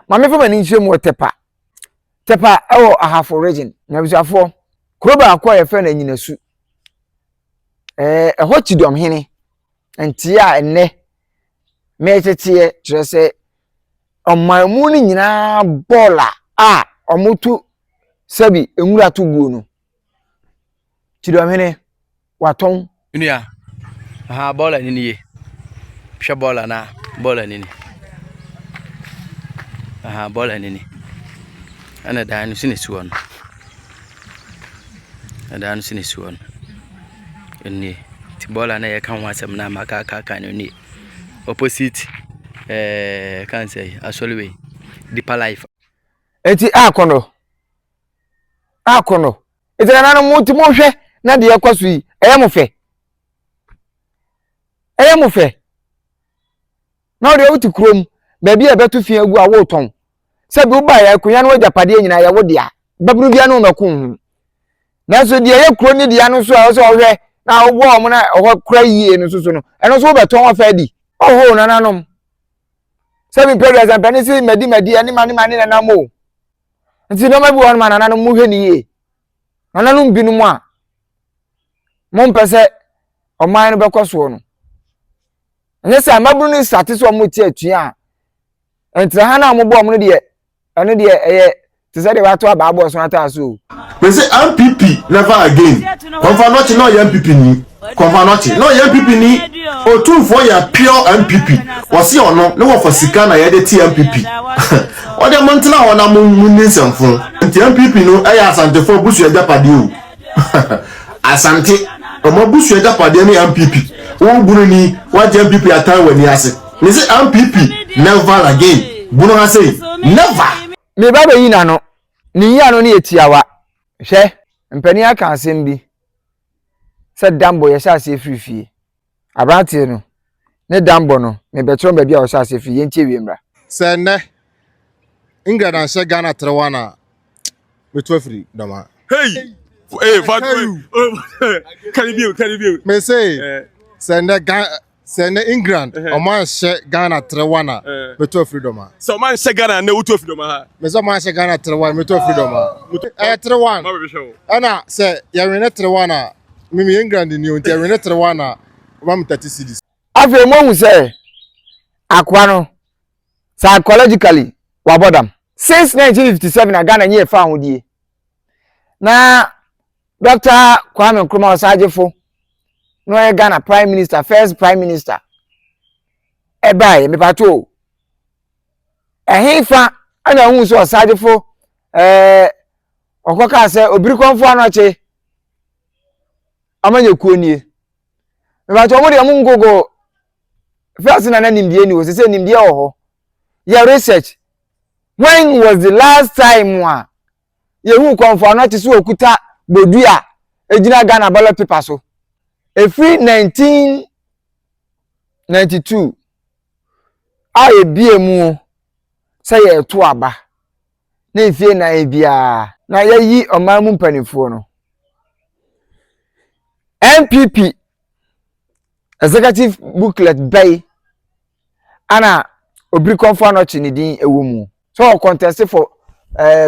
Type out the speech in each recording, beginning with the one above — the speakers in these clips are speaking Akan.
Ma memfa m'ani nkyerɛ mu wɔ Tepa. Tepa ɛwɔ Ahafo region. Na abusuafoɔ, kuro baako a yɛfrɛ no Anyinasu. Ɛɛ ɛhɔ Kyidɔmhene nteɛ a ɛnnɛ mereteteɛ kyerɛ sɛ ɔman mu no nyinaa bɔɔla a wɔto sɛbi nwura to guo no. Kyidɔmhene watɔn. Nua, aha bɔɔla ni nie. Hwɛ bɔɔla no a, bɔɔla ni ni. Aha bɔɔla ni ni. Ɛna dan no si na esi hɔ no. Ɛdan no si na esi hɔ no. Nie. Nti bɔɔla no a yɛka ho asɛm no a maka aka aka no nie. Opposite ɛɛ kan sɛ asɔre wei Deeper Life. Eti akɔnɔ akɔnɔ Enti nananom, mo nti monhwɛ na deɛ ɛkɔ so yi, ɛyɛ mo fɛ. Ɛyɛ mo fɛ. Na wodeɛ wote kurom, baabi a ɛbɛto fi agu a wotɔn. Sɛ bi wobaeɛ akonnwa no agyapadeɛ nyinaa yɛ wo dea. Babunu biara ne wo mɛko ho. Nanso deɛ ɛyɛ kuro ne dea no nso a ɛwɔ sɛ ɔhwɛ na woboa wɔn na ɛhɔ kora yie no nso so no, ɛno nso wobɛtɔn afa adi. Oho nananom, sɛ mepɛ wiase mpanin se madi madi ɛne ma ne ma ne nanam o. Nti nneɛma bi wɔ hɔ nom a nananom mohwɛ no yie. Nananom binom a mompɛ sɛ ɔman no bɛkɔ soɔ no, ɛnyɛ sɛ mmabunu no sate sɛ wɔn te atua a, ntraha no a mobɔ wɔn no deɛ, ɛno deɛ ɛyɛ te sɛ deɛ wɔato abaa bɔɔ so ataa so o. Mese NPP never again. Kɔmfa nɔkye na ɔyɛ NPP ni. Kɔmfa nɔkye na ɔyɛ NPP ni. Otumfoɔ yɛ pure NPP. Ɔse ɔno ne wɔfa sika na yɛde te NPP. Ɔdeɛ montena hɔ na mo nni nsɛmfo. Nti NPP no yɛ Asantefoɔ abusua agyapadeɛ o. Asante ɔmo abusua agyapadeɛ ne NPP. Wo bunu ni wagye NPP atan w'ani ase. Mese NPP never again. Bunu ha sei never. Me ba bɛyi n'ano. Ne nyiano no yɛ tiawa. Hwɛ, mpanin aka asɛm bi sɛ dambɔ yɛhyɛ aseɛ firi fie. Aberanteɛ no, ne dambɔ no, mebɛkyerɛ wo baabi a ɔhyɛ aseɛ firi. Yɛntie wie mmra. Sɛ nnɛ England anhyɛ Ghana 3-1 a, metu afiri Dɔma. Hey! Hey, fa Kari bio, kari bio. Me se, sɛ nnɛ Ghana sɛ nnɛ England ɔmo anhyɛ Ghana 3-1 a, metu afiri Dɔma. Sɛ ɔmo anhyɛ Ghana nnɛ wotu afiri Dɔma ha. Me sɛ ɔmo anhyɛ Ghana 3-1 metu afiri Dɔma. Ɛyɛ 3-1. Ɛna sɛ yɛwene 3-1 a, me meyɛ England ni o, nti yɛwene 3-1 a, ɔma me 30 cedis. Afei moahu sɛ akoa no psychologically wabɔ dam. Since 1957 a Ghana nyɛɛ fahodie na Dr. Kwame Nkrumah Ɔsagyefo na ɔyɛ Ghana Prime Minister, first Prime Minister ɛbaeɛ mepato o ɛhefa ɛna ohun sɛ Ɔsagyefo ɛɛ ɔkɔkaa sɛ obirikɔmfo anɔkye amanyɔkuo nie mepato ɔmo deɛ ɔmo ngogo first na na nimdeɛ ni hɔ sɛ sɛ nimdeɛ wɔ hɔ yɛ research when was the last time a yɛhu kɔmfo anɔkye so okuta bodua egyina Ghana ballot paper so efiri 1992 a ebie mu sɛ yɛreto aba ne mfie nan biara na yɛyi ɔman mu mpanimfoɔ no NPP executive booklet bɛyi ana obiri kɔmfo anɔkye ne din ɛwɔ mu sɛ ɔ contest for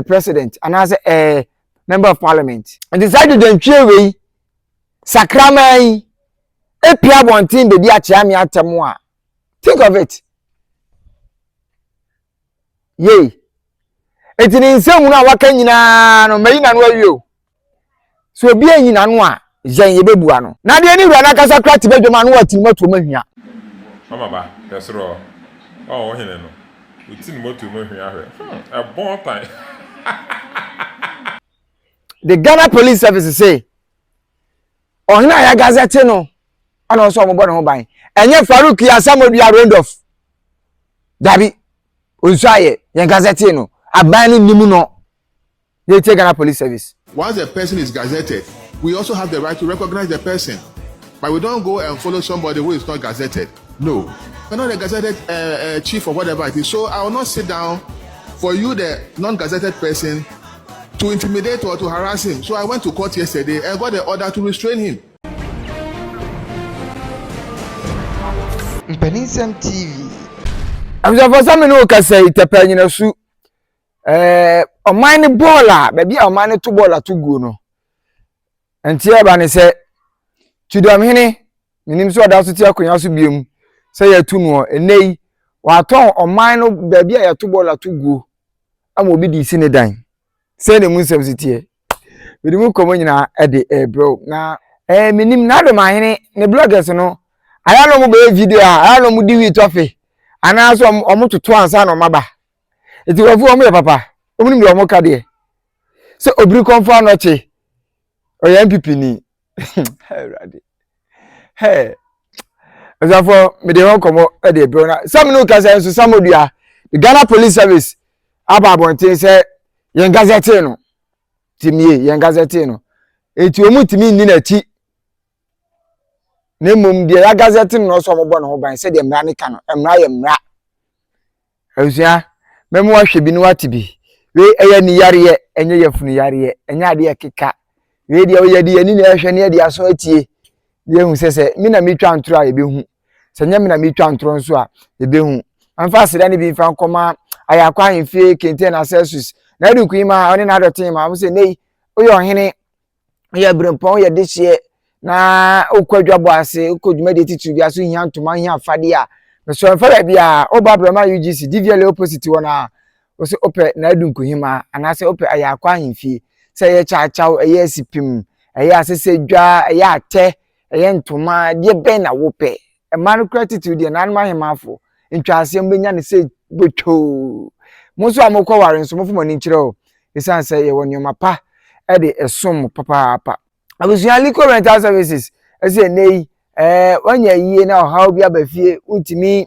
president anaasɛ member of parliament nti saa dwodwantwie wei sakraman yi epia abɔnten bedi akyea me atɛm a think of it yei eti ne nsɛm no a waka nyinaa no mayi n'ano awie o so obi anyi n'ano a yɛn yɛbɛbua no na deɛ ne wura n'akasa kora te badwam ano wɔ tirim atuom ahwia. Mama ba, hwɛ soro hɔ. Ɔɔ, wo hene no, oti ne moto mu ahwia hwɛ. Hmm, ɛbɔn tan. The Ghana Police Service say ɔhene a yɛagazɛte no ɛna ɔsɛ ɔmobɔ ne ho ban ɛnyɛ Farouk Yasamodua Randolph dabi nsu ayɛ yɛn gazɛte no aban no nim no yɛtie Ghana Police Service. Once a person is gazetted, we also have the right to recognize the person. But we don't go and follow somebody who is not gazetted. No. You're not a gazetted chief or whatever it is. So I will not sit down for you, the non-gazetted person, to intimidate or to harass him. So I went to court yesterday and got the order to restrain him. Mpaninsɛm TV. Abusuafo sɛ me ne wo kasa yi tɛpɛ nyina su. Ɛɛ ɔman no bɔɔl a baabi a ɔman no to bɔɔl ato guo no, nti ɛba ne sɛ Kyidɔmhene, menim sɛ ɔda so te akonnwa so biom sɛ yɛatu noɔ, ɛnnɛ yi watɔn ɔman no baabi a yɛto bɔɔl ato guo ama obi de si ne dan. Sɛ na emu nsɛm si teɛ. Mede mu nkɔmmɔ nyinaa de rebrɛ wo. Na ɛɛ menim n'adom ahene ne bloggers no ayɛ na wɔn bɛyɛ video a ayɛ na wɔn di wii tɔfe anaasɛ wɔn toto ansa na wɔn aba. Eti wɔfo wɔn yɛ papa wɔn nim deɛ wɔn ka deɛ sɛ obiri kɔnfo anɔkye ɔyɛ npp ni awurade hɛɛ ɛsafo mede ho nkɔmɔ de ebrɛ na sɛm no kasa nso samodua the Ghana Police Service aba abɔnten sɛ yɛn gazɛte no timie yɛn gazɛte no eti wɔn tumi nni n'akyi na mmom deɛ yɛagazɛte no na ɔsɛ wɔn bɔ ne ho ban sɛdeɛ mmara no ka no mmara yɛ mmara. Abusua, mɛma wahwɛ bi na wate bi. Wei ɛyɛ ani yareɛ, ɛnyɛ yafunu yareɛ, ɛnyɛ adeɛ ɛkeka. Wei deɛ yɛde yɛn ani na ɛhwɛ na yɛde aso atie. Na yɛhu sɛ sɛ me na metwa ntorɔ a yɛbɛhu. Sɛ nyɛ me na metwa ntorɔ nso a yɛbɛhu. Mamfa aseda no bi mfa nkɔma Ayakɔ ahemfie Kente and Accessories. Na Adu Nkunyima ɔne n'adɔten ma wɔn sɛ nnɛ yi woyɛ ɔhene woyɛ berempɔn, woyɛ dehyeɛ na wokɔ adwabɔ ase, wokɔ dwumadie titiriw bi ase, wohia ntoma, wohia afadeɛ a, mesrɛ mfa baabi a woba Brɛma UGC, DVLA opposite hɔ no a, wo sɛ wopɛ Naadu Nkohima anaasɛ wopɛ Ayarkwa ahemfie, sɛ ɛyɛ kyawkyaw, ɛyɛ asipim, ɛyɛ asesɛdwa, ɛyɛ atɛ, ɛyɛ ntoma, deɛ bɛn na wopɛ? Mmaa no koraa titiriw deɛ, nananom ahemafo, ntwaaseɛ mobɛnya no sɛ botwoo. Mo nso a mokɔ ware nso, momfa mo ani nkyerɛ o, ɛsiane sɛ yɛwɔ nneɛma pa de ɛsom mo papaapa. Abusua Lico Rental Services ɛsɛ ɛnɛ yi ɛɛ wanya yie na ɔhaw bi aba fie wontumi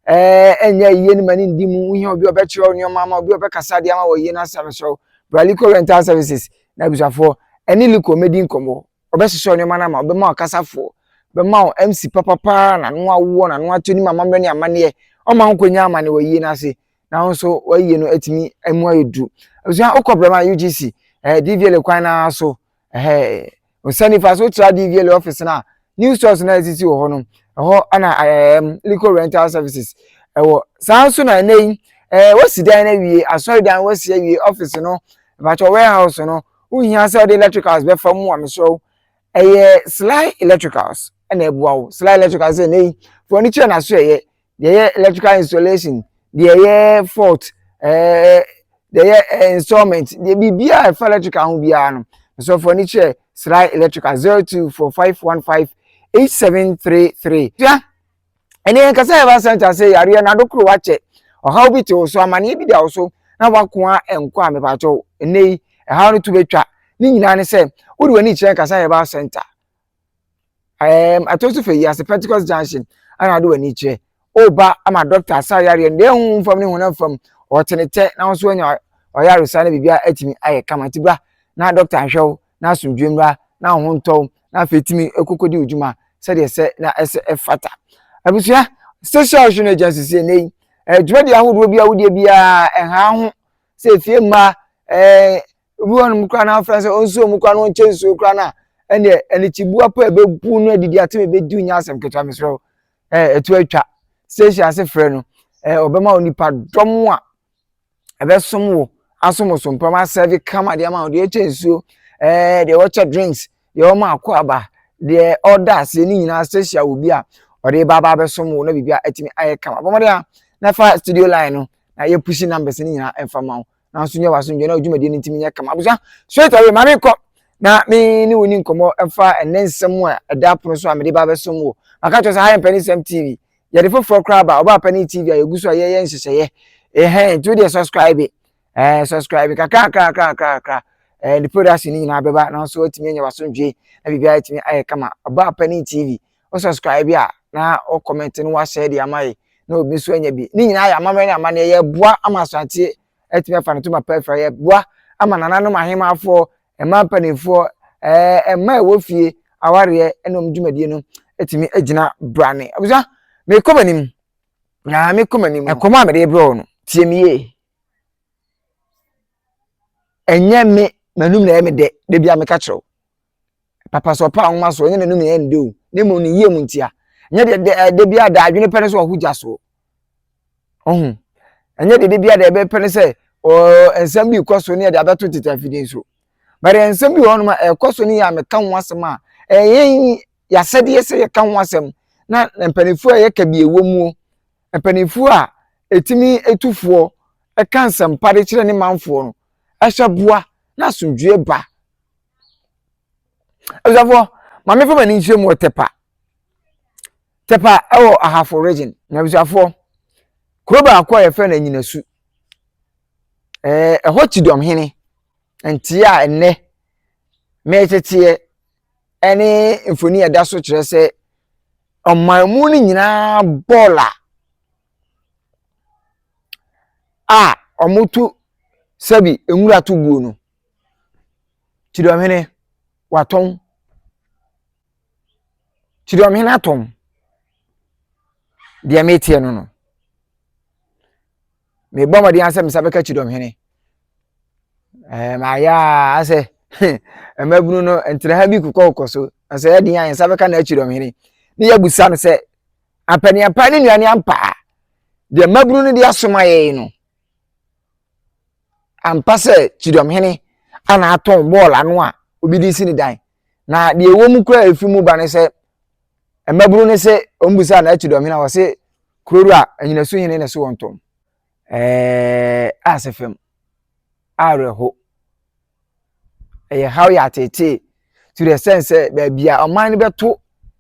ɛɛ ɛnyɛ yie no ma ne ndi mu wohia obi a ɔbɛkyerɛ wo nneɛma ama obi a ɔbɛkasa de ama wɔ yie no asɛm so bra Lico Rental Services na abusuafoɔ ɛne Lico mɛdi nkɔmmɔ ɔbɛhyehyɛ nneɛma no ama ɔbɛma ɔkasafoɔ bɛma wo MC papapaa na ano awoɔ na ano ato nim amammerɛ ne amanneɛ ɔma ho kɔnya amane wɔ yie no ase na wo nso wayie no atumi mu ayɛ duru abusua wokɔ brɛma UGC eh, DVLA kwan no ara so eh, nsa nifa so wotra DVLA office no a new stores no a ɛsisi wɔ hɔ no ɛhɔ ana eh, Lico Rental Services ɛwɔ saa nso na ɛnɛ yi eh, wasi dan no awie asɔre dan wasi awie office no ɛbɛkyɛ warehouse no wohia sɛ wode electricals bɛfa mu a mesrɛ wo ɛyɛ Sly Electricals ɛna ɛboa wo Sly Electricals ɛnɛ yi fo ani kyerɛ n'aso ɛyɛ deɛ ɛyɛ electrical installation deɛ ɛyɛ fault ɛɛ deɛ ɛyɛ eh, installment deɛ biribiara a ɛfa electrical ho biara no nsɔfoɔ ani kyerɛ Sly Electrical 0245158733 tua ɛne yɛn kasa yɛba center sɛ yareɛ no adokoro wakyɛ ɔhaw bi te wo so amaneɛ bi da wo so na wakoa nkɔ a mepakyɛw ɛnɛ yi ɛhaw no to bɛtwa ne nyinaa ne sɛ wode w'ani kyerɛ nkasa yɛba center ɛɛm ɛtɔ so fɛ yi ase Pentecost junction ɛna ade w'ani kyerɛ ɔba ama dɔkta asa yareɛ no deɛ ɛho fam ne honam fam ɔtene tɛ na nso anya ɔyaresa no biribiara atumi ayɛ kama nti bra na dɔkta nhwɛ wo na asomdwe mmra na wo ho ntɔ wo na afei tumi kɔkɔdi wo dwuma sɛdeɛ sɛ na ɛsɛ ɛfata abusua social action agency sɛ ɛnɛ yi dwumadi ahodoɔ bi a wodie biara ɛha ho sɛ efie mma ɛɛ obi wɔ nom koraa na afrɛ sɛ ɔnsuo mu koraa na ɔnkyɛ nsuo koraa na ɛneɛ anikyiboa po a ɛbɛbu no adidi atem ɛbɛdi nyɛ asɛm ketewa mesrɛ wo ɛɛ ɛto atwa station ase frɛ no ɛɛ ɔbɛma wo nipa dɔm a ɛbɛsom wo asom wo so mpam asɛve kama deɛ ama wo deɛ ɛkyɛ nsuo ɛɛ deɛ wɔkyɛ drinks deɛ ɔma akɔ aba deɛ ɔda aseɛ ne nyinaa station wɔ bi a ɔde ba aba abɛsom wo na biribi a atumi ayɛ kama bɔmmɔden a na fa studio line no na yɛ pushi numbers ne nyinaa ɛmfa ma wo nanso nyɛ w'asomdwe na dwumadie no ntumi nyɛ kama abusua straight away maame kɔ na me ne wo ni nkɔmmɔ ɛfa ɛnɛ nsɛm a ɛda apono so a mede ba abɛsom wo maka kyerɛ sɛ ha yɛ mpanin sɛm tv yɛde foforɔ koraa ba ɔba panin tv a yɛgu so a yɛyɛ nhyehyɛeɛ ɛhɛn nti wodeɛ subscribe ɛɛ subscribe kakra kakra kakra kakra ɛɛ ne production ne nyinaa bɛba nanso atumi anya w'asomdwe na biribiara atumi ayɛ kama ɔba panin tv wo subscribe a na wo comment no wahyɛ de ama yɛ na obi nso anya bi ne nyinaa yɛ amammerɛ ne amanneɛ yɛboa ama asanteɛ atumi afa no toma pa afira yɛboa ama nananom ahemafoɔ mmaa mpanimfoɔ ɛɛ mma ɛwɔ fie awareɛ ɛne wɔn dwumadie no atumi agyina brane abusua mekɔ m'anim na mekɔ m'anim ɛkɔm a mede brɛ wo no tie me yie ɛnyɛ me m'anum na ɛyɛ me dɛ da bi a meka kyerɛ wo Papa sɛ ɔpɛ anwoma so ɛnyɛ n'anum yɛ ne o ne mmom ne yie mu ntia ɛnyɛ deɛ de ɛde bi a da adwene pɛ ne sɛ ɔho gya soɔ ɔho ɛnyɛ deɛ de bi a da ɛbɛpɛ ne sɛ nsɛm bi kɔ so ne yɛde abɛto tete afidie so. But nsɛm bi wɔ hɔnom a ɛkɔ so ne yɛ a meka ho asɛm a ɛyɛ yɛasɛdeɛ sɛ yɛka ho asɛm na mpanimfoɔ a yɛka bi ɛwɔ muo mpanimfoɔ a ɛtumi etufoɔ ɛka nsɛmpa de kyerɛ ne manfoɔ no ɛhyɛ boa na asomdwoeɛ ba. Abusuafoɔ, maame fa m'ani nkyerɛ mu wɔ Tɛpa. Tɛpa ɛwɔ Ahafo region. Na abusuafoɔ, kuro baako a yɛfrɛ no Anyinasu. Ɛɛ ɛhɔ Kyidɔmhene nteɛ a ɛnnɛ mereteteɛ ɛne mfoni a ɛda so kyerɛ sɛ ɔman mu no nyinaa bɔɔla a wɔto sɛbi nwura to guo no. Kyidɔmhene, watɔn. Kyidɔmhene atɔn. Deɛ meteɛ no no. Mebɔ mmɔden ara sɛ me nsa bɛka Kyidɔmhene. Ɛɛ mayɛ a asɛ mmabunu no ntraha bi kokɔkokɔ so. Na sɛ ɛyɛ den a yɛn nsa bɛka n'Akyidɔmhene. Ne yɛabusa no sɛ ampaniampa ne nnuane ampa a deɛ mmabunu no de asoma yɛn no Ampa sɛ Kyidɔmhene ana atɔn bɔɔl ano a obi de si ne dan. Na deɛ ɛwɔ mu koraa a ɛfiri mu ba ne sɛ, mmabunu no se wɔn bisa na Kyidɔmhene a wɔse kurowura Anyinasu hene na ɛse wɔn tɔn. Ɛɛ asɛ fam awerɛho. Ɛyɛ haw yɛ ateetee to the extent sɛ baabi a ɔman no bɛto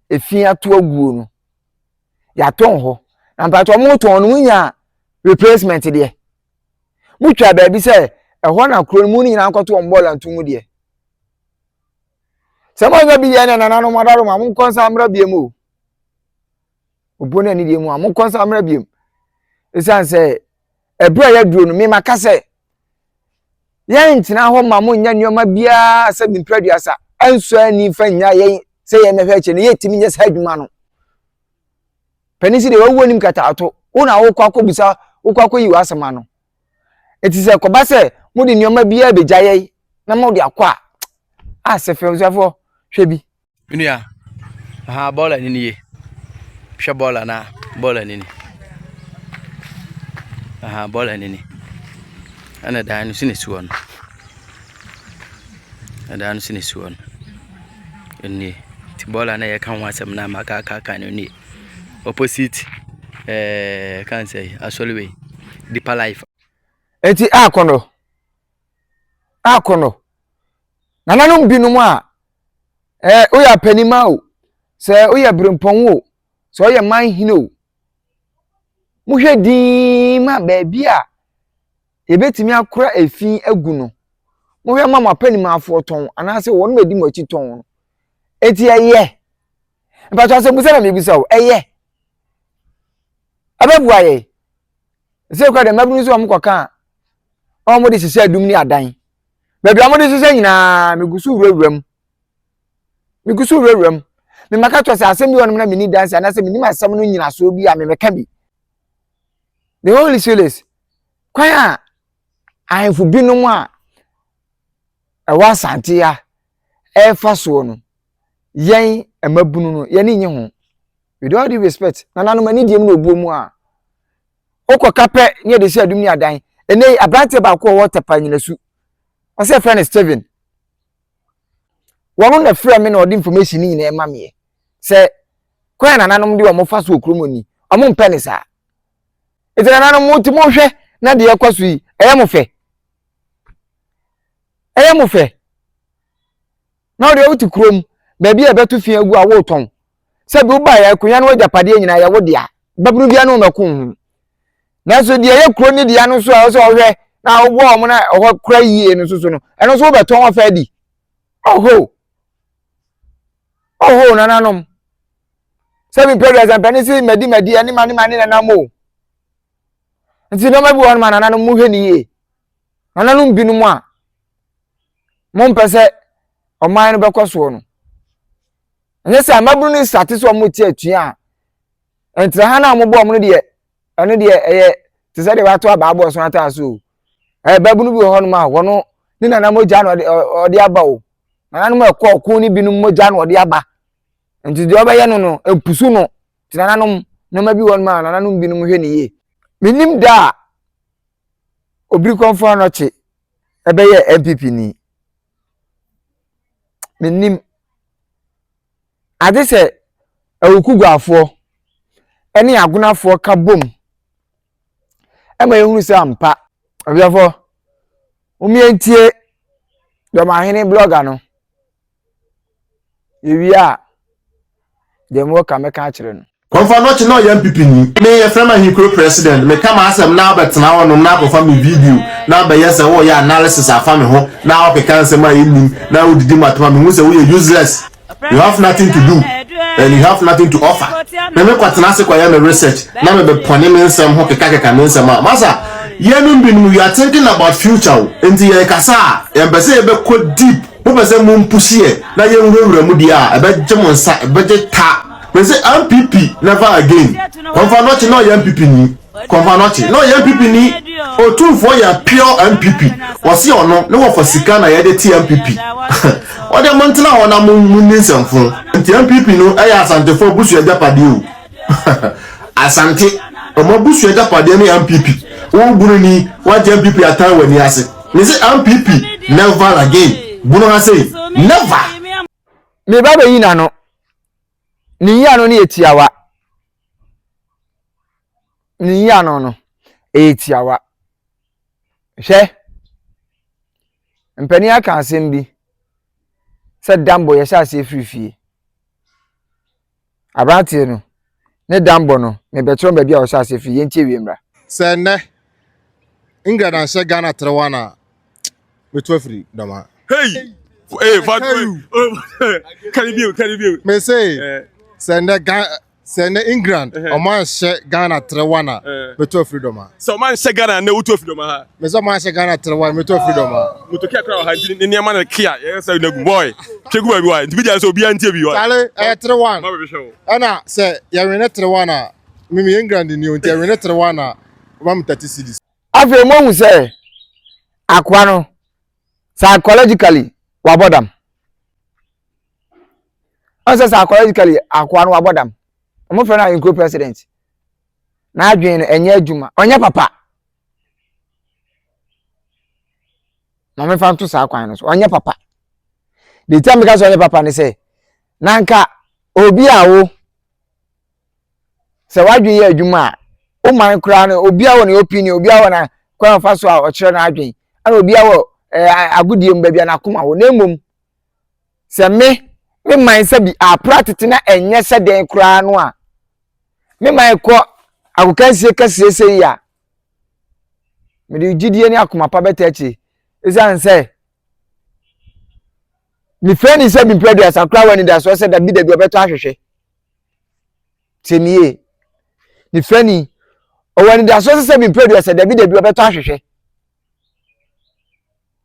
efi ato aguo no yɛatɔn hɔ. Na mpakyɛ wɔn tɔn no wonya replacement deɛ. Motwaa baabi sɛ ɛhɔ na kuro no mu no nyinaa nkɔto wɔn bɔɔla nto mu deɛ. Sɛ moanyɛ bi yɛ ne nananom adarom a monkɔ nsa mmra biem o. Obuo no anidie mu a monkɔ nsa mmra biem. Ɛsiane sɛ ɛberɛ a yɛaduro no mema ka sɛ yɛntena hɔ ma monyɛ nneɛma biara sɛ mprɛduasa ɛnsɔ ani mfa nnya yɛn sɛ yɛn mɛhwɛ akyire no yɛtumi nyɛ saa adwuma no. Panin si deɛ wawu anim kataato wo na wokɔ akɔbisa wokɔ akɔyi w'asɛm ano eti sɛ kɔba sɛ mode nneɛma biara bɛgya yɛn na mode akɔ a a sɛ fɛ nsuafoɔ hwɛ bi. Nua, aha bɔɔla ni nie. Hwɛ bɔɔla na bɔɔla ni ni. Aha bɔɔla ni ni. Ɛna dan no si na esi hɔ no. Ɛdan no si na esi hɔ no. Nie. Nti bɔɔla no a yɛka ho asɛm no a makaakaaka no nie. Opposite ɛɛ ka n sɛ asɔre wei Deeper Life. Enti akɔnnɔ, akɔnnɔ. Nananom binom a, ɛɛ woyɛ apanima o, sɛ woyɛ berempɔn o, sɛ woyɛ manhene o, mohwɛ dinn ma baabi a yɛbɛtumi akora efi agu no, mohwɛ ma mo apanimaafoɔ tɔn anaasɛ wɔn a ɛdi mo akyi tɔn no. Eti ɛyɛ. Mpatwa asɛm bisa na mebisa o, ɛyɛ. Ɛbɛboa yɛ. Sɛ kura deɛ mmabunu nso wɔn kɔka a, wɔn de hyehyɛ adum ne adan. Baabi a wɔde hyehyɛ nyinaa, megu so wurawura mu. Megu so wurawura mu. Memaka kyerɛ sɛ asɛm bi wɔ nom na menni danse anaasɛ menim asɛm no nyinasoɔ bi a memɛka bi. The Holy Spirit kwan a ahemfo binom a ɛwɔ Asante ha ɛrefa soɔ no, yɛn mmabunu no, yɛn ani nye ho. With all due respect, nananom ani deɛ mu na obuo mu a, wokɔka pɛ ne yɛde hyɛ adum ne adan. Ɛnɛ yi, aberanteɛ baako a ɔwɔ Tɛpa Nyinasu, ɔsɛ yɛfrɛ no Steven. Wɔn na frɛ me na ɔde information no nyinaa ma meɛ sɛ kwan a nananom de wɔn fa so wɔ kurom ni, wɔn mpɛ ne saa. Nti nananom mo ti mo hwɛ na deɛ ɛkɔ so yi ɛyɛ mo fɛ ɛyɛ mo fɛ na ɔdeɛ wote kurom baabi a ɛbɛto fi agu a wotɔn sɛ bi woba yɛ akonnwa no agyapadeɛ nyinaa yɛ wo dea babunu bia ne wɔmɛko ho nanso deɛ ɛyɛ kuro ne dea no nso a ɛwɔ sɛ ɔhwɛ na wobɔ wɔn na ɛhɔ kora yie no nso so no ɛno nso wobɛtɔn ɔfɛ adi ɔho ɔho nananom sɛ mepɛ wiase mpɛ ne se madi madi ɛne ma ne ma ne nanam o nti nneɛma bi wɔ hɔ no ma nananom mohwɛ ne yie nananom binom a mompɛ sɛ ɔman no bɛkɔ soɔ no ɛnyɛ sɛ amabunu no sate sɛ ɔmo te atua a ntraha no a mobɔ ɔmo no deɛ ɛno deɛ ɛyɛ te sɛ deɛ wato abaabɔ so ataa so o ɛyɛ babunu bi wɔ hɔnom a wɔno ne nana mogya na ɔde ɔde aba o nananom ɛkɔ ɔko ne binom mogya na ɔde aba nti deɛ ɔbɛyɛ no no epusu no nti nananom nneɛma bi wɔ hɔnom a nananom binom hwɛ ne yie menim da a. Obiri Kɔmfo Anɔkye ɛbɛyɛ NPP ni. Mennim. Agye sɛ Awukuguafoɔ ne Agonafoɔ ka bom ma yɛhunu sɛ ampa. Abusuafoɔ, mommie ntie Dɔmahene blogger no. Yɛwie a, deɛ mewɔ ka mɛka akyerɛ no. Kɔmfa Nɔkye na ɔyɛ NPP ni. Me yɛfrɛ me Ahenkuro President, meka m'asɛm na abɛtena hɔ nom na akɔfa me video na abɛyɛ sɛ woreyɛ analysis afa me ho na wokeka nsɛm a ɛnnim na wodidi m'atam a mehu sɛ woyɛ useless. You have nothing to do and you have nothing to offer. Me me kɔtena ase kɔyɛ me research na me bɛpɔne me nsɛm ho kekakeka me nsɛm a masa yɛnom binom we are thinking about future o nti yɛkasa a yɛmpɛ sɛ yɛbɛkɔ deep mopɛ sɛ mo mpuhyeɛ na yɛnwurawura mu deɛ a ɛbɛgye mo nsa ɛbɛgye ta. Mese NPP never again. Kɔmfa Nɔkye na ɔyɛ NPP ni. Kɔmfa Nɔkye na ɔyɛ NPP ni. Otumfoɔ yɛ pure NPP. Ɔse ɔno ne wɔfa sika na yɛde te NPP. Ɔde mo ntena hɔ na mo nni nsɛmfo. Nti NPP no ɛyɛ Asantefoɔ abusua agyapadeɛ o. Asante ɔmo abusua agyapadeɛ ne NPP. Wo bunu ni wagye NPP atan w'ani ase. Mese NPP never again. Bunu ha sei never. Me ba bɛyi n'ano. Ne nyiano no yɛ tiawa. Ne nyiano no ɛyɛ tiawa. Hwɛ, mpanin aka asɛm bi sɛ dambɔ yɛhyɛ aseɛ firi fie. Aberanteɛ no, ne dambɔ no, mebɛkyerɛ baabi a ɔhyɛ aseɛ firi. Yɛntie wie mmra. Sɛ nnɛ England anhyɛ Ghana 3-1 a, metu afiri Dɔma. Hey! Hey, but Carry view, carry view. Me say, sɛ nnɛ Ghana sɛ nnɛ England ɔmo anhyɛ Ghana 3-1 a, metu afiri Dɔma. Sɛ ɔmo anhyɛ Ghana nnɛ wotu afiri Dɔma ha. Me sɛ ɔmo anhyɛ Ghana 3-1 metu afiri Dɔma. Moto kia kora wɔ ha nti ne nneɛma no kia yɛ sɛ na gu boy. Twe gu baabi wa nti bi gya sɛ obiara ntie bi wa. Charlie, ɛyɛ 3-1. Ɛna sɛ yɛwene 3-1 a, me meyɛ England ni o nti yɛwene 3-1 a, ɔma me 30 cedis. Afei moahu sɛ akoa no psychologically wabɔ dam. Ɔn sɛ psychologically akoa no wabɔ dam. Wɔn fɛ no ahenkuro president. N'adwene no ɛnyɛ adwuma. Ɔnyɛ papa. Maame fa nto saa kwan no so. Ɔnyɛ papa. Deɛ ti a meka sɛ ɔnyɛ papa ne sɛ na nka obi a wo sɛ w'adwene yɛ adwuma a wo man koraa no obiara wɔ ne opinion obiara wɔ na kwan ɔfa so a ɔkyerɛ n'adwene ɛna obiara wɔ ɛɛ eh, agodie mu baabi a n'akoma wɔ na mmom sɛ me me man sɛ bi apra tete na ɛnyɛ sɛ dɛn koraa no a me man kɔ agokansie kɛseɛ sɛ yi a mede gyidie ne akoma pa bɛta akyire ɛsiane sɛ mefrɛ ni sɛ mempɛ aduasa koraa wɔ anidasoɔ sɛ dabi dabi ɔbɛtɔ ahwehwɛ Tie me yie. Nifirani, ɔwɔ anidasoɔ sɛ sɛbi mpɛ aduasa dabi dabi ɔbɛtɔ ahwehwɛ.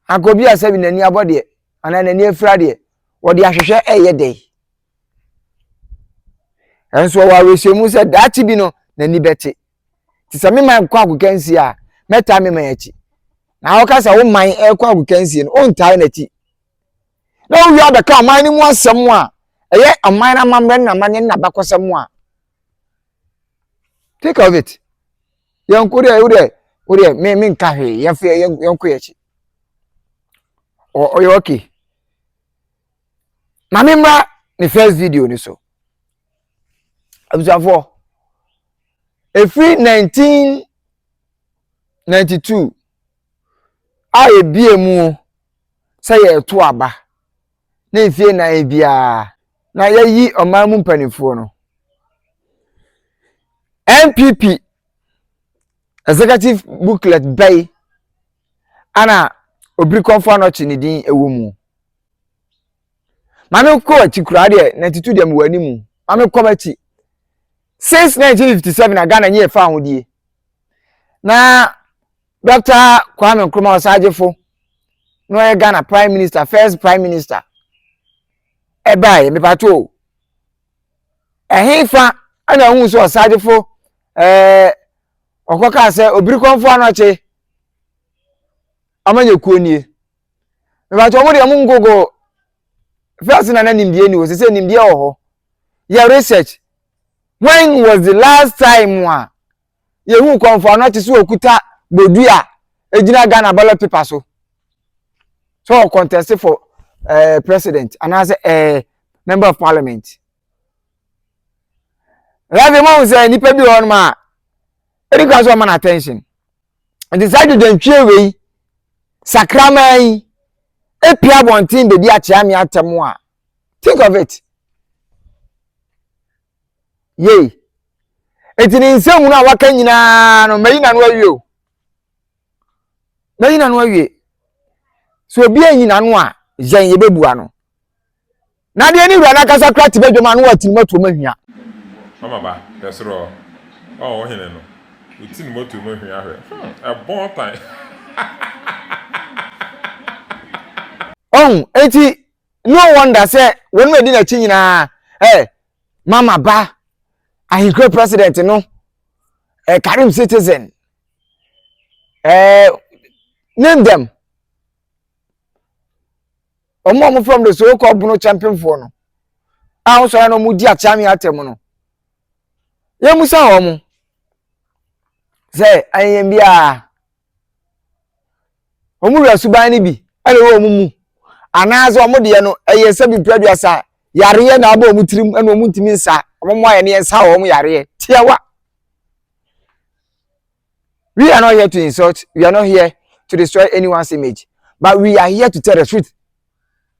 Anka obi a sɛbi n'ani abɔ deɛ anaa n'ani afira deɛ wɔde ahwehwɛ ɛyɛ dɛ. Ɛnso ɔwɔ awerɛhyɛmu sɛ daakye bi no n'ani bɛte. Te sɛ me man kɔ agokansie a mɛtaa me man akyi. Na ɔka sɛ wo man ɛkɔ agokansie no ɔntaa n'akyi. Na wowie abɛka ɔman no mu asɛm a ɛyɛ ɔman no amammerɛ ne n'amanneɛ ne n'abakɔsɛm a think of it yɛnko deɛ wodeɛ wodeɛ me me nka hwee yɛmfa yɛnko yɛ akyi ɔyɛ okay ma me mmra ne first video ni so abusuafoɔ efiri 1992 a ebie mu sɛ yɛreto aba ne mfie nan biara na yɛayi ɔman mu mpanimfoɔ no. NPP executive booklet bɛyi ana Obiri Kɔmfo Anɔkye ne din wɔ mu. Maame kɔ akyi koraa deɛ 92 deɛ mewɔ anim. Maame kɔ akyi. Since 1957 na Ghana nyɛ fa ahodie. Na Dr. Kwame Nkrumah Ɔsagyefo na ɔyɛ Ghana prime minister first prime minister ɛbaeɛ mepatwo o ɛhefa ɛna ohun sɛ ɔsagyefo ɛɛ ɔkɔkaa sɛ obirikɔmfo anɔkye amanyɛ kuo nie mepatwo ɔmo deɛ ɔmo ngogo first na na nimdeɛ ni hɔ sɛ sɛ nimdeɛ wɔ hɔ yɛ research when was the last time a Yehu kɔmfo anɔkye sɛ okuta bodua. egyina Ghana ballot paper so sɛ ɔ contest for president anaasɛ member of parliament. Ɛyɛ mo sɛ nipa bi wɔ hɔnom a ɛdi kwan sɛ ɔma no attention. Nti saa dwodwantwie wei sakraman yi epia abɔnten bedi akyea me atɛm a, think of it. Yei eti ne nsɛm no a waka nyinaa no, mayi n'ano awie o, mayi n'ano awie. So obi anyi n'ano a, yɛn yɛbɛbua no na deɛ ne wura n'akasa kora te bɛdwam ano wɔ tirim atuom ahwia. Mama ba, hwɛ soro hɔ. Ɔɔ wo hene no, oti ne moto mu hwea hwɛ. Ɛbɔn tan. Ɔhu, eti no wonder sɛ wɔn mu edi n'akyi nyinaa, mama ba, ahenkuro president no, Karim citizen, name them. Wɔn a wɔfrɛ wɔn de so kɔ bono championfoɔ no a wɔsɔre na wɔn di akyea atɛm no, yɛn musa wɔn sɛ ayɛn biara wɔn wura suban no bi ɛna ɛwɔ wɔn mu, anaasɛ wɔn deɛ no ɛyɛ sɛbi mpiraduasa yareɛ na abɔ wɔn tirim ɛna wɔn ntumi nsa wɔn mo ayɛ ne yɛn nsa wɔn yareɛ tiawa. We are not here to insult, we are not here to destroy anyone's image, but we are here to tell the truth,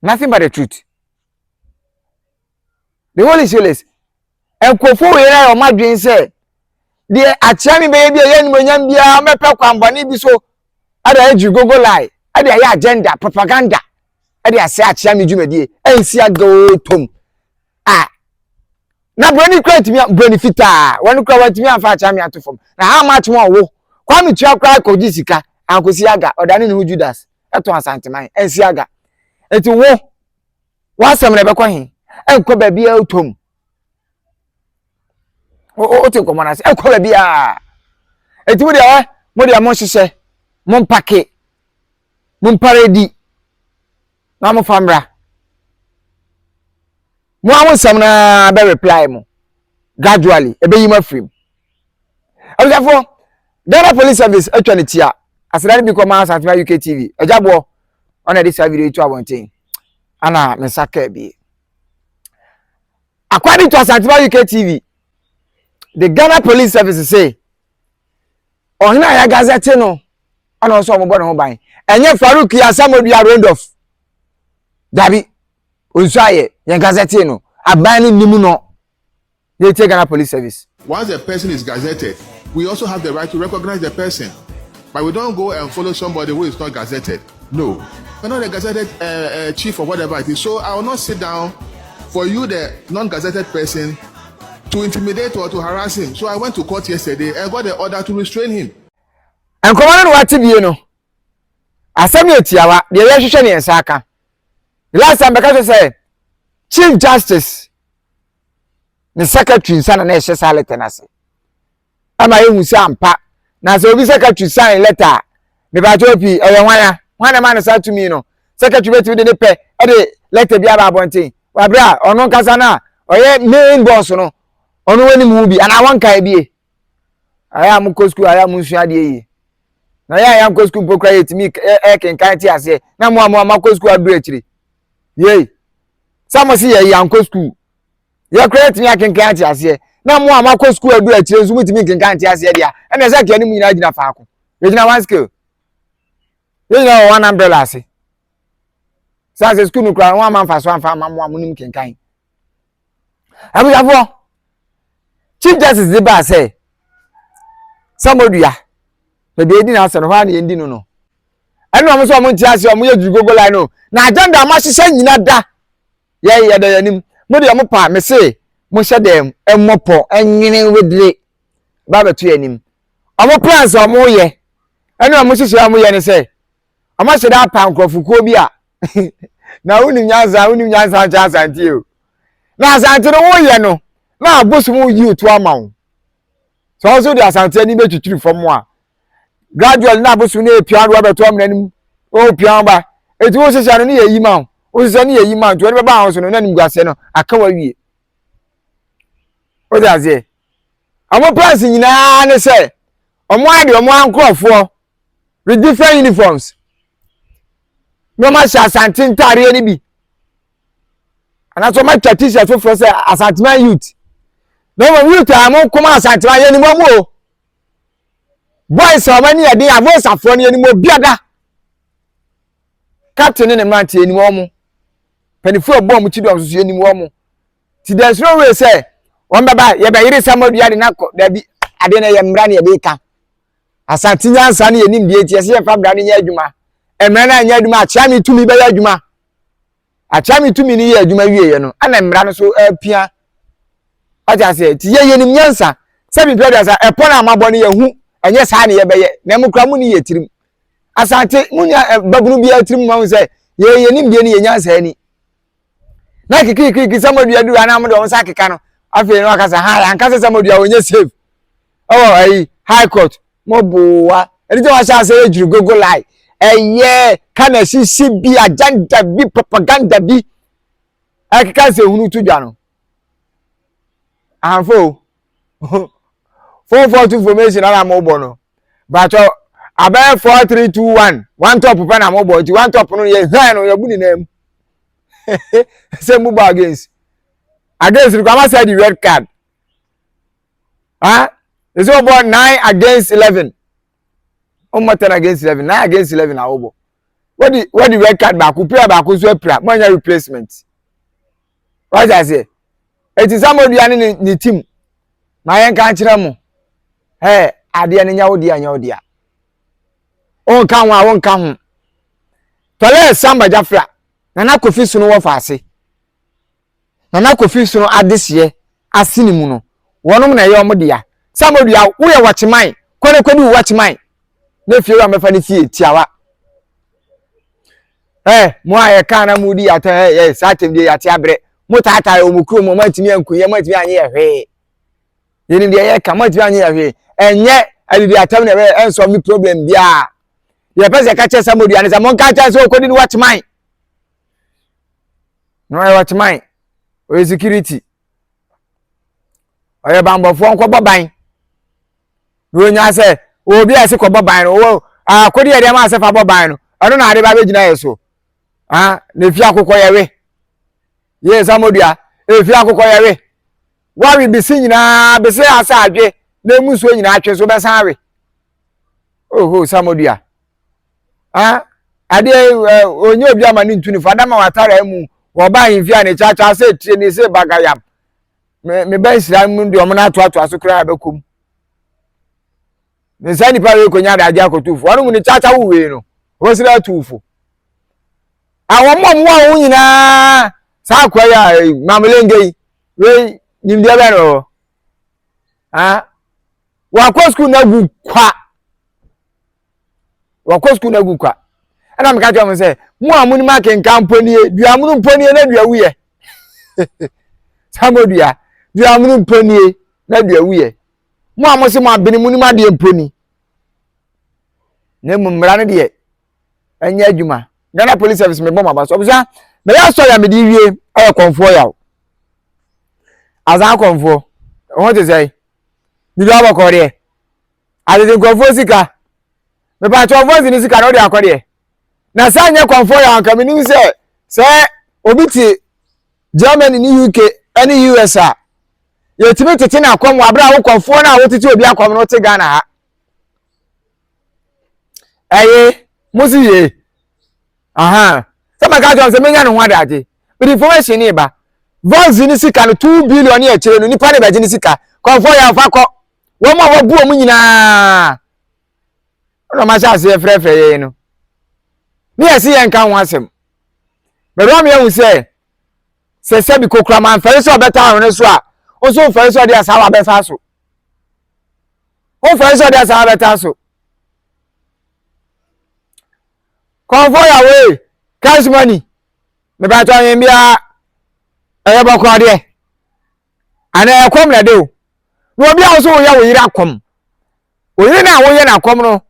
nothing but the truth. The whole issue is nkurɔfoɔ wei na wɔn adwene sɛ deɛ akyea mi bɛyɛ bi a ɛyɛ animonyam biara mɛpɛ kwanbɔne bi so ɛde ayɛ gogo lie, ɛde ayɛ agenda propaganda, ɛde asɛ akyea mi dwumadie ɛnsi agoo tom a na broni kura ntumi, broni fitaa wɔn kura wɔn ntumi anfa akyea mi ato fam. Na how much more wo Kwame Tua kura akɔgye sika ankosi aga ɔdane ne ho Judas ɛtɔn Asanteman ɛnsi aga. Eti wo wasɛm na ɛbɛkɔ he ɛnkɔ baabi a otom o te nkɔmɔ n'ase ɛnkɔ baabi a. Eti mo deɛ ɛ mo deɛ mo nhyehyɛ mo mpake mo mparedi na mo fa mmra mo a mo nsɛm naa bɛ reply mo gradually, ɛbɛyi mo afiri mu. Abusuafoɔ, Ghana Police Service atwa ne tia aseda no bi kɔ maa Asantema UK TV agyaboɔ ɔna ɛde saa video yi to abɔnten ana me nsa kaa bi. According to Asantema UK TV, the Ghana Police Service say ɔhene a yɛagazɛte no ɔna ɔsɛ ɔmo bɔ ne ho ban, ɛnyɛ Farouk Yasamodua Randolph. Dabi, nsu ayɛ yɛn gazette no, aban no nim no. Yɛtie Ghana Police Service. Once a person is gazetted, we also have the right to recognize the person. But we don't go and follow somebody who is not gazetted. No. We're not a gazetted chief or whatever it is. So I will not sit down for you, the non-gazetted person, to intimidate or to harass him. So I went to court yesterday and got the order to restrain him. Nkɔmɔ no na wate bie no, asɛm yɛ tiawa. Deɛ yɛhwehwɛ ne yɛn nsa aka. The last time bɛka sɛ Chief Justice ne secretary nsa na na ɛhyɛ saa letter no ase ama yɛhu sɛ ampa. Na sɛ obi secretary sign letter a, mepakyɛw pii, ɛyɛ hwan a hwan na ɛma no saa tumi no? Secretary bɛtumi de ne pɛ ɛde letter bi aba abɔnten wabere a ɔno nkasa no a ɔyɛ main boss no ɔno wɔ anim ho bi anaa wɔnkae bie. Ayɛ a mokɔ sukuu, ayɛ a monsua adeɛ yie. Na yɛ a yɛankɔ sukuu mpo koraa yɛtumi ɛkenkan te aseɛ. Na mo a mo a makɔ sukuu aduru akyire yei sɛ mo se yɛ yɛankɔ sukuu, yɛ koraa yɛtumi akenkan ate aseɛ. Na mo a makɔ sukuu aduru akyire nso motumi nkenkan te aseɛ deɛ a, ɛna ɛsɛ kɛne mu nyinaa gyina faako, yɛgyina one scale, yɛn nyinaa wɔ one umbrella ase. Sɛ asɛ sukuu no koraa wɔn ama mfa so amfa ama mo a monim kenkan. Abusuafoɔ, Chief Justice de baa sɛ Samodua baabi a yɛdi n'asɛm no hɔ a na yɛndi no. Ɛna wɔn nso wɔn nte aseɛ, wɔn yɛ dwugogo line no na agenda a wɔahyehyɛ nyina da yɛ yɛda yɛn anim. Mo deɛ mo pa me se mo hyɛ dɛm mmɔ pɔ ɛnwene wedere ba bɛto yɛn anim. Wɔn plans a wɔn yɛ ɛne wɔn hyehyɛ a wɔn yɛ ne sɛ wɔn ahyɛ dɛ apa nkurɔfokuo bi a na wonim nyansa, wonim nyansa nkyɛn Asante o. Na Asante no woyɛ no na abosom yi otu ama wo sɛ wɔn nso de Asante ani bɛtwitwiri fam a, gradually na abosom no epia do abɛto amena no mu, ɔpia ba eti wo hyehyɛ no ne yɛ yi ma wo, wo hyehyɛ no yɛ yi ma wo, nti wɔde bɛba ahosuo no na nim guaseɛ no aka wawie. O de aseɛ wɔn plans nyinaa ne sɛ wɔn ade wɔn ankorɔfoɔ. with different uniforms na wɔn ahyɛ Asante ntaadeɛ no bi anaasɛ wɔn atwa t-shirt foforɔ sɛ Asanteman youth na wɔn youth a wɔn kɔn Asanteman yɛ nimu wɔn o boys a wɔn ani yɛ den abosafoɔ no yɛ nimu obiada captain ne ne mmeranteɛ yɛ nimu wɔn mpanimfoɔ a wɔbɔ wɔn ti dɔm nso yɛ nimu wɔn ti there is no way sɛ wɔn bɛba yɛbɛyere samodua de n'akɔ dabi adeɛ no yɛ mmara ne yɛde ka. Asante nyansa ne yɛn nimdeɛ nti yɛsɛ yɛmfa mmara no nyɛ adwuma. Mmara no anyɛ adwuma akyea me tumi bɛyɛ adwuma. Akyea me tumi no yɛ adwuma wieɛ no ɛna mmara no so apia. Ɔte aseɛ nti yɛ yɛnim nyansa sɛ biribi aduasa ɛpɔ no a mabɔ no yɛhu ɛnyɛ saa ne yɛbɛyɛ na mu kora mu ne yɛ tirim. Asante mu nya babunu biara tirim ma hu sɛ yɛ yɛn nimdeɛ ne yɛ nyansa ani. Na kikirikiriki sɛ modua duru anaa mode wɔn nsa akeka no afei no akasa ha yɛanka sɛ sɛ modua wɔnyɛ safe. Ɛwɔ ayi high court mo boa ɛne sɛ wahyɛ ase yɛ dwiri gogo lie ɛyɛ kana sisi bi agenda bi propaganda bi ɛkeka sɛ hunu to dwa no ahanfo 442 information ana mo bɔ no bàtɔ abɛyɛ 4321 one top pɛ na mo bɔ nti one top no yɛ hwɛn no yɛ bu ne nan mu sɛ mo bɔ against against no kwama sɛ di red card. Ah, ɛsɛ wɔbɔ 9 against 11. Wɔmmɔ 10 against 11, 9 against 11 na wɔbɔ. Wɔde wɔde red card baako, player baako nso apira, mo anya replacement. Wɔte aseɛ. Eti Samodua ne ne ne team. Ma yɛn ka nkyerɛ mo. Ɛɛ adeɛ no nyɛ wo deɛ nyɛ wo deɛ. Wonka ho a wonka ho. Tɔlɛ Samba Jafra, Nana Kofi Sono wɔ faase. Nana Kofi Sono adehyeɛ asene mu no, wɔnom na ɛyɛ wɔn dea. Samodua, woyɛ wɔkyeman, kɔ na kɔdi wo wɔkyeman na fie wura mɛfa ne fie tiawa. Ɛ mo a yɛkaa na modi yɛatɛ ɛ ɛ saa atɛm deɛ yɛate abrɛ. Mo taataa wɔ mo kurom, mo antumi anku yɛ, mo antumi anyɛ yɛ hwee. Yɛnim deɛ yɛka, mo antumi anyɛ yɛ hwee. Ɛnyɛ adidi atɛm na ɛbɛyɛ ɛnsɔm ne problem biara. Yɛpɛ sɛ yɛka kyerɛ Samodua ne sɛ monka kyerɛ sɛ ɔkɔdi ne wɔkyeman. Na ɔyɛ watchman, ɔyɛ security, ɔyɛ banbɔfoɔ nkɔbɔ ban. Na ɔnya sɛ obi a ɛsɛ kɔbɔ ban no, ɔwɔ akodi yɛ deɛ ma asɛ fa bɔ ban no, ɛno na ade ba bɛgyina yɛ so. Ah, na efi akokɔ yɛwe. Yɛ samodua, efi akokɔ yɛwe. Wawe bisi nyinaa, bisi asa adwe, na emu nsuo nyinaa atwe so bɛsan awe. Oho, samodua. Ah, adeɛ eh, onye obi ama ne ntu ne fo adama watara mu wɔba ahemfie a ne kyakya sɛ tire ne sɛ bagayam me me ba nhyira mu deɛ ɔmo no atoatoa so koraa bɛkɔ mu ne nsa nipa wei konya adagye akɔtu fo ɔno mu ne kyakya wo wei no wɔsrɛ atu fo awɔn mu a wɔn a wɔn nyinaa saa akwa yi a eh, mamelenge yi wei nimdeɛ bɛn na wɔwɔ ah wakɔ sukuu na gu kwa. Wɔkɔ sukuu no agu kwa. Ɛna meka kyerɛ wɔn sɛ, mo a monim akenkan mpo nie, dua mono mpo nie na dua wuyɛ. Samo dua, dua mono mpo nie na dua wuyɛ. Mo a mo se mo abene monim adeɛ mpo ni. Na mmom mmara no deɛ, ɛnyɛ adwuma. Ghana Police Service mebɔ mo aba so. Ɔbisa, meyɛ asɔre a mede wie ɛyɛ kɔnfoɔ yaw. Azan kɔnfoɔ, ho te sɛ, bibi abɔkɔ deɛ. Atete nkurɔfoɔ sika. Mepaakyɛw voice ne sika na wode akɔ deɛ. Na sɛ anyɛ kɔnfoɔ yɛ anka menim sɛ sɛ obi te Germany ne UK ne US a yɛtumi tete no akɔm wɔ abere a wo kɔnfoɔ no a wotete obi akɔm no wote Ghana ha. Ɛye mo si yie. Aha. Sɛ maka kyerɛ sɛ menya ne ho adagye. Mede information ne ba. Voice ne sika no 2 billion ne akyire no nipa ne bɛgye ne sika. Kɔnfoɔ yɛ afa kɔ. Wɔn a wɔabu wɔn nyinaa na wɔn ahyɛ aseɛ frɛfrɛ yɛn no ne yɛsi yɛn nka ho asɛm bɛrɛ mi ehu sɛ sɛ sɛbi kokura ma nfɛre sɛ ɔbɛta ahwene so a nso nfɛre sɛ ɔde asawa bɛfa so nfɛre sɛ ɔde asawa bɛta so kɔnfɔ yawe cash money mepatɔ yɛn biara ɛyɛ bɔkɔ deɛ. Anaa ɛkɔm na ɛde wo. Na obi a wo so woyɛ wo yere akɔm. Wo yere no a woyɛ no akɔm no,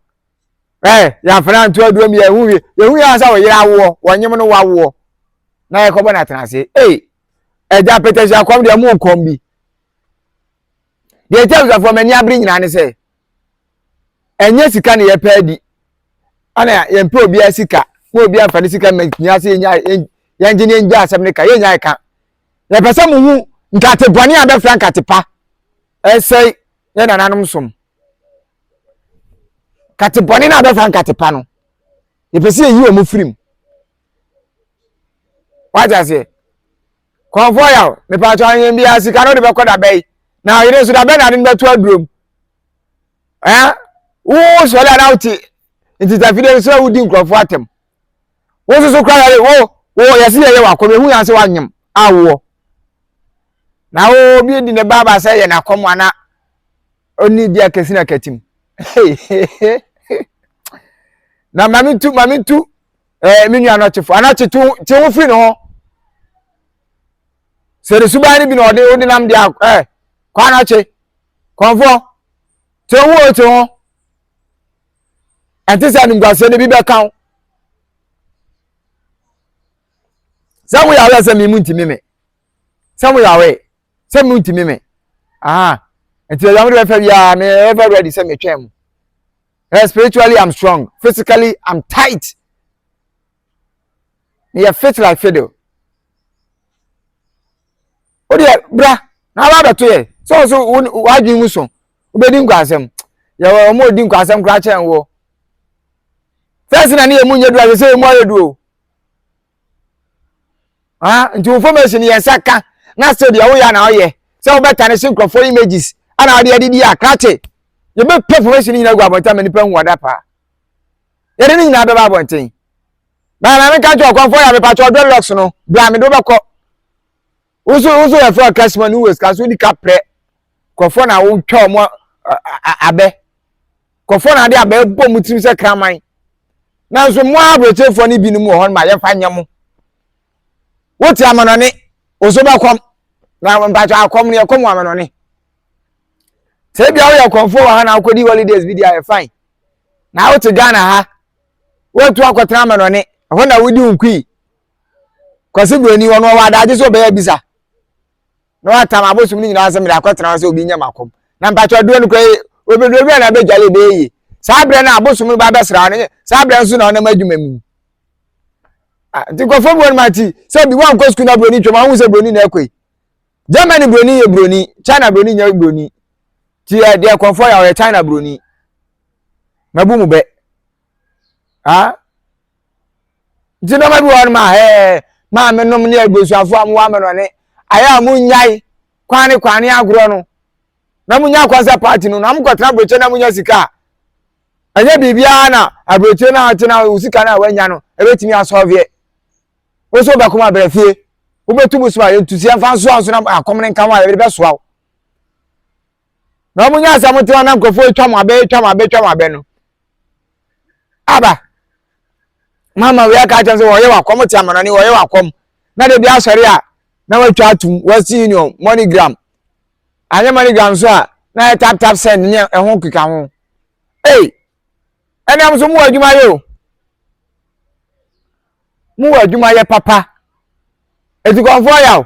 ɛɛ yɛafra nto aduam yɛhu wie yɛhu yɛ sɛ wo yere awoɔ wɔnyem no wawoɔ na yɛkɔbɔ no atena ase. Ei, ɛgya pɛtɛsi akɔm deɛ mo kɔm bi. Deɛ ɛti abusuafoɔ m'ani abere nyinaa ne sɛ ɛnyɛ sika na yɛpɛ adi. Ana yɛmpɛ obiara sika na obiara mfa ne sika ma nya sɛ yɛnya yɛngye ne yɛngya asɛm no ka yɛnya ka. Yɛpɛ sɛ mo hu nkate bɔne a bɛfra nkate pa ɛsɛe yɛn nananom som. Nkate bɔne no a bɛfra nkate pa no yɛpɛ sɛ yɛyi wɔn firim. Wate aseɛ? Kɔnfoɔ yaw, mepatɔ ahwehwɛ biara sika no wode bɛkɔ dabɛyi na ɔyere nso dabɛn na ade no bɛto adurom. Ɛn wo sɔre a na wote ntitafidie no sɛ wodi nkurɔfoɔ atɛm. Wo nso so kora yɛre wo wo yɛse yɛyɛ wakɔm ehu yɛn sɛ wanyem awoɔ. Na wo bi di ne ba ba sɛ yɛ n'akɔm ana ɔni bi akɛsi na katim. Na maame tu maame tu ɛɛ me nua anɔkyefo anɔkye tu te ho firi ne ho. Sɛ ne suban no bi na ɔde ɔde nam deɛ ɛɛ kɔ anɔkye. Kɔnfoɔ, te ho o te ho. Ɛnte sɛ animguaseɛ no bi bɛka wo. Sɛ woyɛ awɛ sɛ me mu ntumi me. Sɛ woyɛ awɛ sɛ me ntumi me. Aha. Nti ɛyɛ mo de bɛfɛ biara me ever ready sɛ metwɛn mo. Eh, spiritually I'm strong, physically I'm tight. Meyɛ fit like fiddle. Wo deɛ bra na aba abɛto yɛ sɛ wo so w'adwene mu so wobɛdi nkwasɛm yɛwɔ wɔn a ɔdi nkwasɛm koraa kyɛn woɔ fɛs na ne yɛ mu nyɛ du ahwɛ sɛ yɛ mu ayɛ du o ah nti information yɛn nsa ka na sɛ deɛ woyɛ na ɔyɛ sɛ wobɛta ne se nkurɔfoɔ images ana wɔde adidi a krakye yɛbɛpɛ information nyinaa gu abɔnten ama nipa hu wada paa yɛde ne nyinaa bɛba abɔnten baa na meka kyerɛ ɔkɔmfoɔ yɛ mepakyɛ dreadlocks no bra mede wobɛkɔ woso woso yɛ fɛ cash money wo sika so di ka prɛ kɔfɔ na wotwa wɔn abɛ kɔfɔ na ade abɛ bɔ mu tirim sɛ kraman nanso mo aburokyefoɔ no binom wɔ hɔ no ma yɛmfa nyɛ mo wote amanɔne woso bɛkɔm na mpakyɛ akɔm no yɛkɔm wɔ amanɔne sɛ ebia woyɛ kɔmfoɔ wɔ ha na wokɔdi holidays bi di ayɛ fine na wote Ghana ha woatu akɔtena amanɔne ɛhɔ na wodi wo nkui Kwasi Broni ɔno ɔwɔ adagye sɛ ɔbɛyɛ bisa na watam abosom no nyinaa sɛ mede akɔtena hɔ sɛ obi nyɛ makɔm na mpakyɛ aduro no kora obɛduro bi a na bɛdwale ɛbɛyɛ yie saa berɛ no abosom no ba bɛsra no saa berɛ nso na ɔnam adwuma mu ah, nti nkurɔfoɔ bi wɔ no ma ti sɛ bi wankɔ sukuu na broni twam ahu sɛ broni na ɛkɔ yi Germany broni yɛ broni China broni nyɛ broni ti yɛ deɛ kɔnfoɔ yɛ ɔyɛ China broni mabu mu bɛ ah nti nneɛma bi wɔ hɔ nom a ɛɛ maame nom ne abusuafoɔ a mowɔ amɛnɔne ayɛ a monyae kwan ne kwan ne agorɔ no na monya akwan sɛ party no na mokɔtena aburokyire na monya sika a ɛnyɛ biribiara na aburokyire no a ɔte wo sika no a woanya no ɛbɛtumi asɔveɛ wo nso wobɛkɔm abrɛ fie wobɛtu mu so a yɛntusiɛ mfa nsoa nso na akɔm ne nka ho a yɛde bɛsoa wo na wɔn nyɛ asɛm te na nkurɔfoɔ atwa mo abɛ atwa mo abɛ atwa mo abɛ no aba mama wei aka akyɛn sɛ wɔyɛ wakɔm te amanɔne wɔyɛ wakɔm na de bi asɔre a na watwa atum western union moneygram anyɛ moneygram so a na yɛ tap tap send ne ɛho keka ho ei ɛnam so mu wɔ adwuma yɛ o mu wɔ adwuma yɛ papa etikɔnfoɔ yaw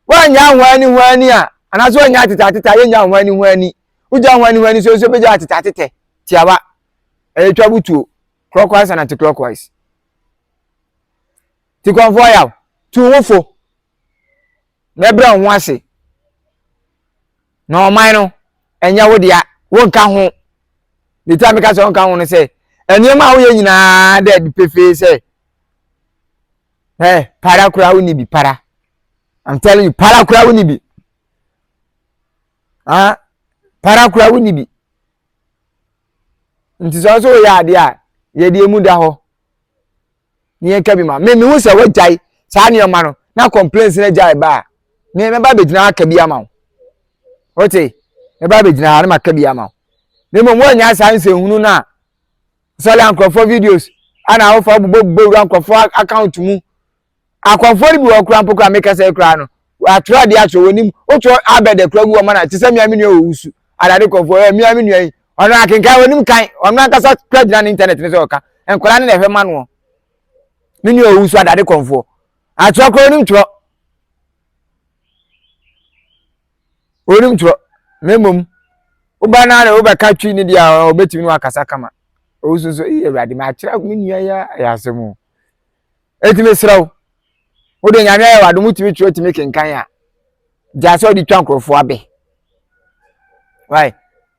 Woannya hwan ho ani a, anaasɛ woannya atetɛ-atetɛ a, yɛnnya hwan ho ani. Wogya hwan ho ani so nso bɛgya atetɛ-atetɛ. Tiawa. Ɛyɛ twa butuo. Clockwise and anti-clockwise. Tikɔnfoɔ yaw. Tu wo fo. Na ɛbrɛ wo ho ase. Na ɔman no, ɛnyɛ wo dea. Wonka ho. Ne ti a meka sɛ wonka ho no sɛ, nneɛma a woyɛ nyinaa dɛ adi pefee sɛ Hey, para koraa wonni bi para. I'm telling you, para koraa wonni bi. Ah, para koraa wonni bi. Nti sɛ ɔsɛ woyɛ adeɛ a yɛde emu da hɔ ne yɛnka bi ma me mehu sɛ woagyae saa nneɛma no na complaints no agyae ba a me mɛba bɛgyina aka bi ama wo wote mɛba bɛgyina ha na maka bi ama wo na mmom woanya saa nsɛnhunu no a Sɔre a nkurɔfoɔ videos ana awofoɔ abobɔ bobɔ wura nkurɔfoɔ account mu. Akɔmfoɔ no bi wɔ kora mpo kora meka sɛ kora no atwerɛ adeɛ atwerɛ wɔn nim wotwerɛ abɛdɛ kora gu wɔn mana te sɛ mmea me nua wɔ wusu adade kɔmfoɔ ɛ mmea me nua yi ɔno akenkan wɔn nim kan ɔno ankasa kora gyina ne internet ne sɛ ɔka nkwadaa ne na ɛhwɛ ma noɔ me nua wɔ wusu adade kɔmfoɔ atwerɛ kora wɔn nim twerɛ wɔn nim twerɛ na mmom woba naa na wobɛka twi ne deɛ a ɔbɛtumi no akasa kama. Owusu nso eyi awurade ma akyerɛ me nua yi ayɛ asɛm o. Eti mesrɛ wo, wode nyame ayɛ w'adom wotumi twerɛ tumi kenkan a, gyaa sɛ wode twa nkurɔfoɔ abɛ. Why?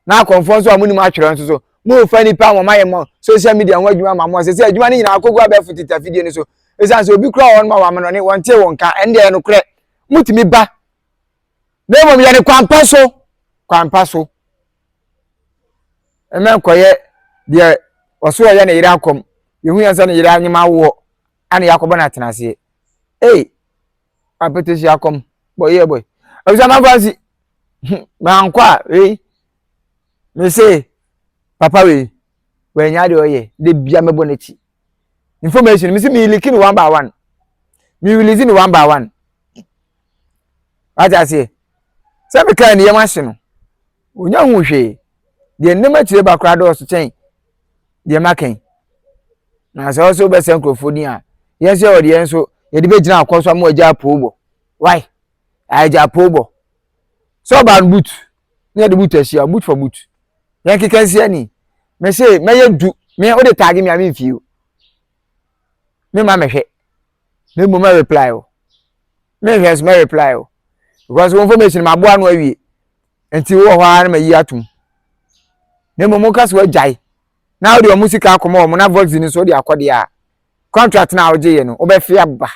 Na akɔmfoɔ nso a monim atwerɛ nso so, momfa nnipa a wɔayɛ mo social media ho adwuma ma mo sɛ sɛ adwuma no nyinaa akɔgu abɛɛfo tete afidie no so. Ɛsiane sɛ obi kura wɔn ma wɔamanɔne, wɔntee wɔn nka, ɛno deɛ ɛyɛ nokorɛ. Motumi ba. Na mmom yɛ no kwampa so, kwampa so. Ɛmɛ nkɔyɛ deɛ ɔso ɔyɛ ne yere akɔm, yɛhu yɛn sɛ ne yere anyem awoɔ, ana yɛakɔbɔ no atenaseɛ. Ei, apɛtɛsi akɔm, bɔ yɛ bɔ. Abusua manfa nsi, mankɔ a, wei, me se, papa wei, wanya deɛ ɔyɛ, de bia mɛbɔ n'akyi. Information, me se me leak no one by one. Me release no one by one. Wate aseɛ? Sɛ mekaa ne yam ahye no, onya hu hwee. Deɛ nnam akyire ba koraa dɔɔso kyɛn deɛ maka yi. Na sɛ ɔsɛ wobɛsɛ nkurɔfoɔ din a, yɛn nso yɛwɔ deɛ nso yɛde bɛgyina akɔ so ama agya apoo bɔ. Why? Agya apoo bɔ. Sɛ ɔbaa no boot, ne yɛde boot ahyia, boot for boot. Yɛn keka nsi ani. Me se mɛyɛ du, me wode taage me a memfie o. Me ma mehwɛ. Na mmom mɛ reply o. Menhwɛ nso mɛ reply o. Because wo information ma aboa no awie. Nti wowɔ hɔ ara na mayi atom. Na mmom woka sɛ wagyae na wode wɔn sika akɔma wɔn na voxy no nso wode akɔ deɛ a contract no a wogye yɛ no wobɛfe aba.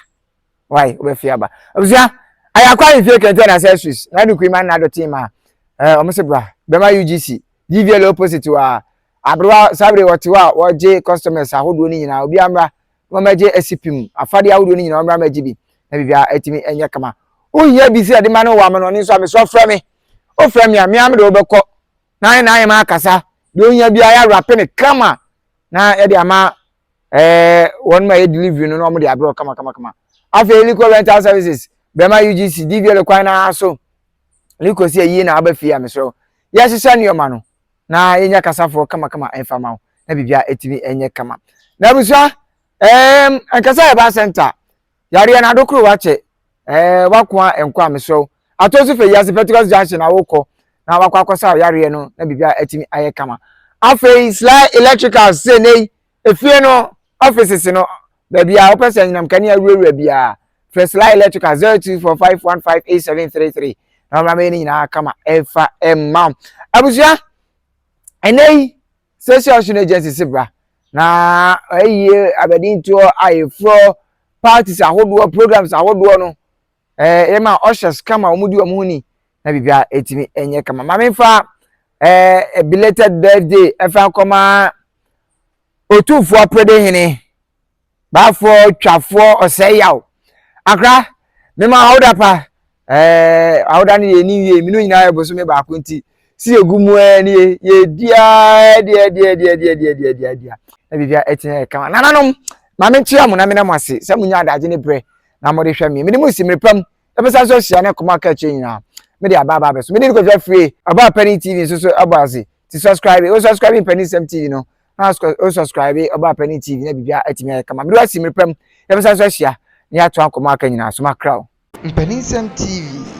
Why wobɛfe aba. Abusua ayɛ akɔ ahemfie kɛntɛn na accessories na ade kui ma nna dɔte ma ɛɛ wɔn se bra bɛma UGC GVL opposite wɔ a aberewa saa bere wɔte hɔ a wɔgye customers ahodoɔ no nyinaa obi amra na wɔmmɛgye asipim afadeɛ ahodoɔ no nyinaa wɔmmra mmɛgye bi na biribiara atumi nyɛ kama. Wohia bi sɛ yɛde ma no wɔ amanɔne nso a mesrɛ frɛ me. Wofrɛ me a, me ara mede wobɛkɔ na ne n'ahema akasa. Deɛ ohia biara yɛawrape no kama na yɛde ama ɛɛ wɔn ma yɛ delivery no na wɔn de abrɛ wo kama kama kama. Afei Liquor Rental Services, bɛma UGC, DVL kwan no ara so. Liquor si ayie na aba fie a mesrɛ wo. Yɛhyehyɛ nneɛma no na yɛnya kasafoɔ kamakama ɛmfa ma wo na biribiara ɛtumi ɛnyɛ kama. Na abusua, ɛɛm, nkasa yɛ ba center, yareɛ no adokoro wakyɛ, ɛɛ, wakoa nkɔ a mesrɛ wo. Atɔ so fɛ yi ase Pentecost Junction na wokɔ na wakɔ akɔsa yareɛ no na biribiara ɛtumi ayɛ kama. Afei Sly Electrical sɛ nei, efie no, offices no, baabi a wopɛ sɛ anyinam kanea wurawura biara, frɛ Sly Electrical 0245158733 na wɔmmra mɛyɛ ne nyinaa kama ɛfa ɛmma wo. Abusua, ɛnɛ yi Social Action Agency se bra na ɛyie abadintoɔ ayeforɔ parties ahodoɔ programs ahodoɔ no ɛɛ yɛma ushers kama wɔn di wɔn ho ni na biribiara ɛtumi ɛnyɛ kama. Maame nfa ɛɛ belated birthday ɛfa nkɔma Otumfoɔ Aprede Hene Baafoɔ twafoɔ ɔsɛe yaw. Akra, mema awoda pa. Ɛɛ awoda no yɛ ni wie, mene nyinaa yɛ bosome baako nti si yɛ gu mu ɛɛ nie yɛ dia deɛ deɛ deɛ deɛ deɛ deɛ deɛ deɛ na biribi a ɛtena yɛ kama. Nananom, maame nkyia mo na mena mo ase sɛ mo nya adagye ne brɛ na mo de hwɛ me. Mede mo si mmere pa mu. Yɛbɛsan so ahyia ne nkɔmɔ aka akyire nyinaa. Mede aba aba abɛso. Mede no kɔhwɛ afie. Ɔbaa Panin TV nso so ɛbɔ ase. Ti subscribe, o subscribe Mpanin Nsɛm TV no. Na o subscribe Ɔbaa Panin TV na biribiara atumi ayɛ kama. Mede wo asi mmere pa mu. Yɛbɛsan so ahyia na yɛatoa nkɔmmɔ aka nyinaa so. Makra wo. Mpaninsɛm TV.